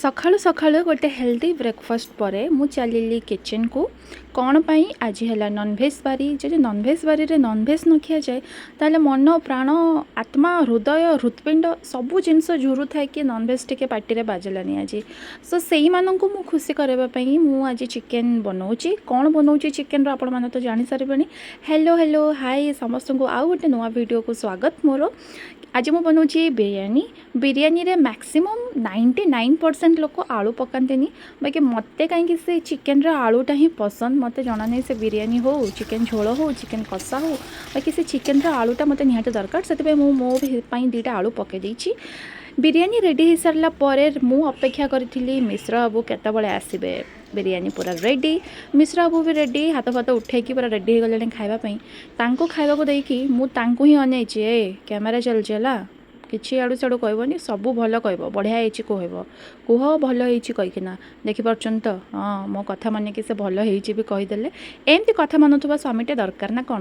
ସକାଳୁ ସକାଳୁ ଗୋଟେ ହେଲ୍ଦି ବ୍ରେକଫାଷ୍ଟ ପରେ ମୁଁ ଚାଲିଲି କିଚେନ୍କୁ। କ'ଣ ପାଇଁ? ଆଜି ହେଲା ନନଭେଜ୍ ବାରି। ଯଦି ନନଭେଜ୍ ବାରିରେ ନନଭେଜ୍ ନ ଖିଆଯାଏ, ତାହେଲେ ମନ, ପ୍ରାଣ, ଆତ୍ମା, ହୃଦୟ, ହୃତ୍ପିଣ୍ଡ ସବୁ ଜିନିଷ ଝୁରୁଥାଏ କି ନନଭେଜ୍ ଟିକେ ପାଟିରେ ବାଜିଲାନି ଆଜି। ସୋ ସେଇମାନଙ୍କୁ ମୁଁ ଖୁସି କରାଇବା ପାଇଁ ମୁଁ ଆଜି ଚିକେନ୍ ବନଉଛି। କ'ଣ ବନଉଛି ଚିକେନ୍ର, ଆପଣମାନେ ତ ଜାଣିସାରିବେଣି। ହ୍ୟାଲୋ, ହ୍ୟାଲୋ, ହାଇ ସମସ୍ତଙ୍କୁ, ଆଉ ଗୋଟେ ନୂଆ ଭିଡ଼ିଓକୁ ସ୍ୱାଗତ ମୋର। ଆଜି ମୁଁ ବନଉଛି ବିରିୟାନୀ। ବିରିୟାନୀରେ ମ୍ୟାକ୍ସିମମ୍ 99% ଲୋକ ଆଳୁ ପକାନ୍ତିନି। ବାକି ମୋତେ କାହିଁକି ସେ ଚିକେନ୍ର ଆଳୁଟା ହିଁ ପସନ୍ଦ, ମୋତେ ଜଣା ନାହିଁ। ସେ ବିରିୟାନୀ ହଉ, ଚିକେନ୍ ଝୋଳ ହଉ, ଚିକେନ୍ କଷା ହଉ, ବାକି ସେ ଚିକେନ୍ର ଆଳୁଟା ମୋତେ ନିହାତି ଦରକାର। ସେଥିପାଇଁ ମୁଁ ମୋ ପାଇଁ ଦୁଇଟା ଆଳୁ ପକାଇ ଦେଇଛି। ବିରିୟାନୀ ରେଡ଼ି ହେଇସାରିଲା ପରେ ମୁଁ ଅପେକ୍ଷା କରିଥିଲି ମିଶ୍ର ବାବୁ କେତେବେଳେ ଆସିବେ। ବିରିୟାନୀ ପୁରା ରେଡ଼ି, ମିଶ୍ର ବାବୁ ବି ରେଡ଼ି, ହାତ ଫାତ ଉଠେଇକି ପୁରା ରେଡ଼ି ହେଇଗଲେଣି ଖାଇବା ପାଇଁ। ତାଙ୍କୁ ଖାଇବାକୁ ଦେଇକି ମୁଁ ତାଙ୍କୁ ହିଁ ଅନେଇଛି। ଏ କ୍ୟାମେରା ଚାଲିଛି, ହେଲା? କିଛି ଆଡ଼ୁ ସିଆଡ଼ୁ କହିବନି, ସବୁ ଭଲ କହିବ। ବଢ଼ିଆ ହେଇଛି କହିବ, କୁହ ଭଲ ହେଇଛି କହିକିନା। ଦେଖିପାରୁଛନ୍ତି ତ? ହଁ, ମୋ କଥା ମାନିକି ସେ ଭଲ ହେଇଛି ବି କହିଦେଲେ। ଏମିତି କଥା ମାନୁଥିବା ସ୍ୱାମୀଟେ ଦରକାର ନା କ'ଣ?